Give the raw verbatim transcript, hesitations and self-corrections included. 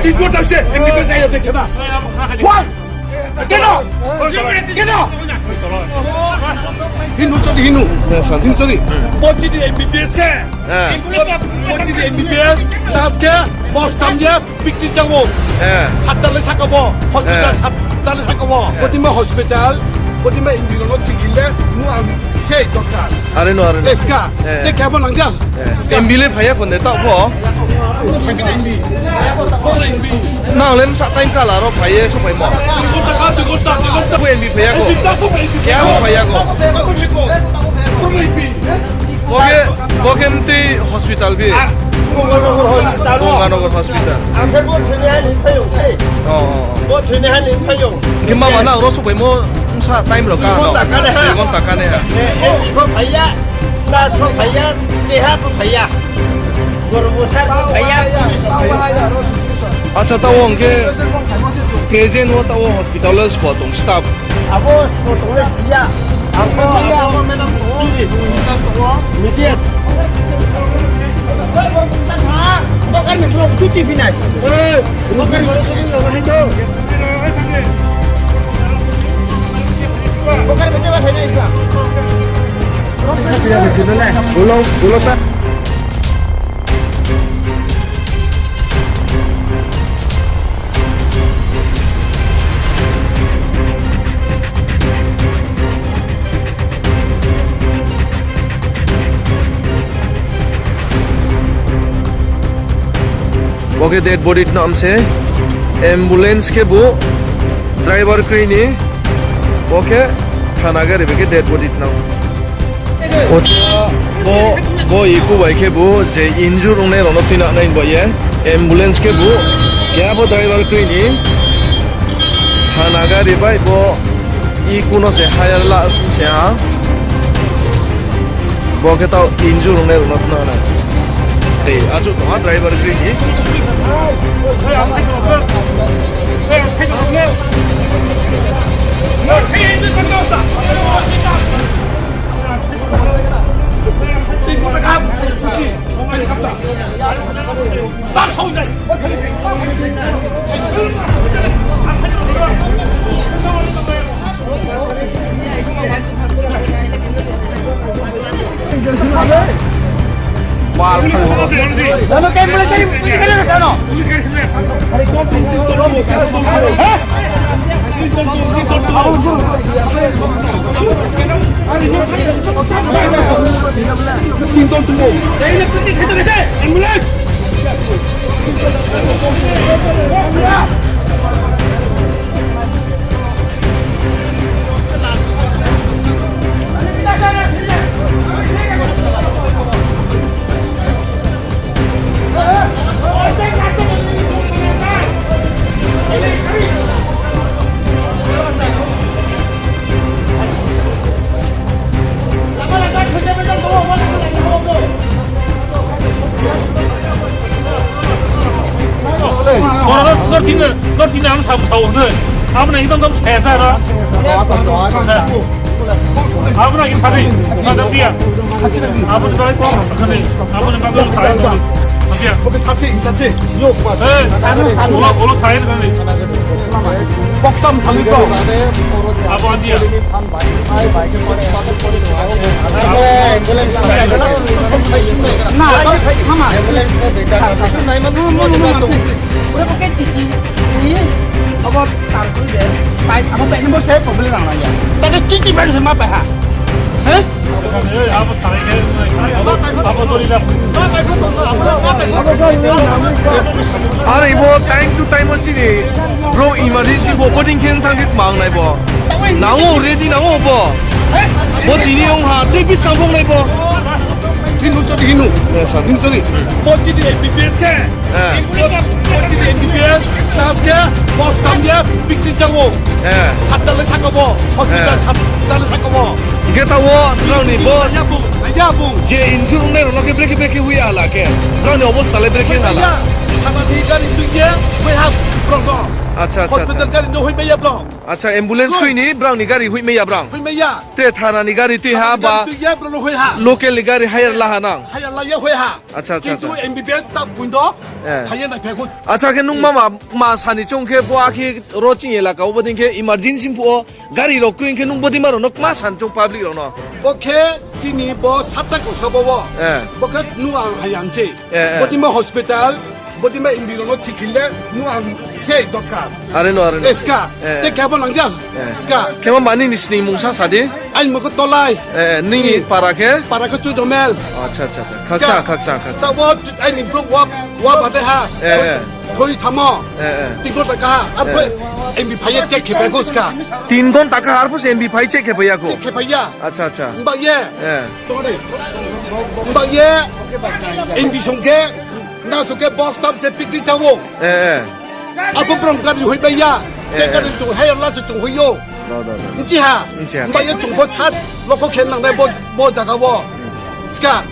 Tigo ta se, M B B S ayo dekhe na. Why? Keno? Keno? Hinu chodi hinu. Hinu chodi. Bo chidi M B B S ke. Bo chidi M B B S, das ke, bos tam dia, pikti jago. Sat dale saka bo, hospital sat dale saka bo. Botima hospital, botima indiro no tigile, nu ang sei doktor. Are no, are no. Eska, te kabo nang dia. M B le phaya konde ta pho. Nang lem sa time kala ro phaiye so phai mo. Ko M B phaya ko. Kya mo phaya ko. Boke, boke mti hospital bi. Ganganagar hospital. Ganganagar hospital. Ang bo thini han hin phayung sei. Oh, oh, oh. Bo thini han hin phayung. Kima mana ro so phai mo sa time ro ka. Dui ghonta kane ha. Dui ghonta kane ha. Eh, eh, bo phaiya. Nurse bo phaiya, keha bo phaiya. Borok bwsa bo phaiya, police bo phaiya. Acha, tao hwnkhe present o tao hospital o sbo tong staff. Abo sbo tongnai siya. Ang bo abo media. Ulo, ulo ta. Bo khe dead body twnam se, ambulance khe bo driver kwrwi ni, bo khe thana gari bai khe dead body twnam. Bo, bo iku bai khe bo je injure wngnai rok no twi na nai bai ye, ambulance khe bo keha bo driver kwrwi ni thana gari bai bo. I kuno se hire la se ha. Bo khe tao injure wngnai rokno khna nai. Tei achu tongha driver gri ni. Norok tini, norok tini ang sabo sabo hwnwi. Abo nang ekdom saya saya ro. Abo nang ekdom sadi. Ada dia. Abo nang ekdom sadi. Abo nang ekdom sadi. Dia. Oke, sachi, sachi. Yok, mas. Eh, olo, olo saya kan. Boktam thangwi kok. Abo dia. Na, mama. Abo tarpore je, pai, abo pai number saya problem ang ya. Tapi cici pai sama pai ha. Hah? Are bo time to time o chini bro emergency bo boarding khe thang khe mang nai bo. Nango ready nango bo. Bo tini ong ha tei bisang bong nai bo. Hinu chodi hinu. Hinu chodi. Bo chidi M B B S khe. Chidi M B B S, nurse khe, bos tam dia, bikti jago. Sat dale saka bo, hospital sat dale saka bo. Hingke ta wo, nang ni bo. Aya bung, aya bung. Je injure wngnai rok no khe brekhe brekhe wi ala khe. Nang ni obostha le brekhe hala. Thana di gari tui ye, bai ha. Brong no. Acha, acha, Hospital acha. Gari no hoi maya brong. Acha, ambulance Brong. Hoi ni brong ni gari hoi maya brong. Hoi maya. Te thana ni gari twi ha ba. Twi ya brong no hoi ha. Local ni gari hire la ha nang. Hire la ya hoi ha. Acha, acha, Kintu acha. M B B S ta bundo. Eh. Haya na pekut. Acha, khe nung mama ma sani chong khe bo akhi ro ching elaka obo ding khe emergency phuo. Gari rok kwrwi khe nung bodi maro no kma san chong public rok no. Bo khe chini bo satta kosa bo bo. Eh. Bo khe nung ang hayam che. Eh, eh. Bodi ma hospital, bodi ma indi rok no thik hille nung ang se dorkar. Are no, are no. Eska. Eh, eh. Te khe bo nang jang. Eh. Eska. Khe ma mani ni sini mungsa sadi? Ain mo ko tolai. Eh, eh, nini Eh. Para khe? Para khe chu domel. Acha, acha, acha. Khaksa, Ska. Khaksa, khaksa. Ta bo ain ni bro wa, wa bade ha. Eh, eh. Thoi thamo. Eh, eh. Tin ghonta kaha, arpore Eh. M B phaiye check khe phaikho ska. Tin ghonta kaha, arpore M B phai check khe phaiyakho. Check khe phaiya. Acha, acha. Mbak ye. Eh. Mbak ye. M B songkhe, na songkhe box tam che pikti chawo. Eh, eh. Apo brom gari hoi baiya. Eh, Te gari eh. Chung hai la se chung hoyo. Do, do, do. Nchi ha. Nchi ha. Mbak ye chung bo chat loko khe nang dai bo, bo jaga bo. Ska.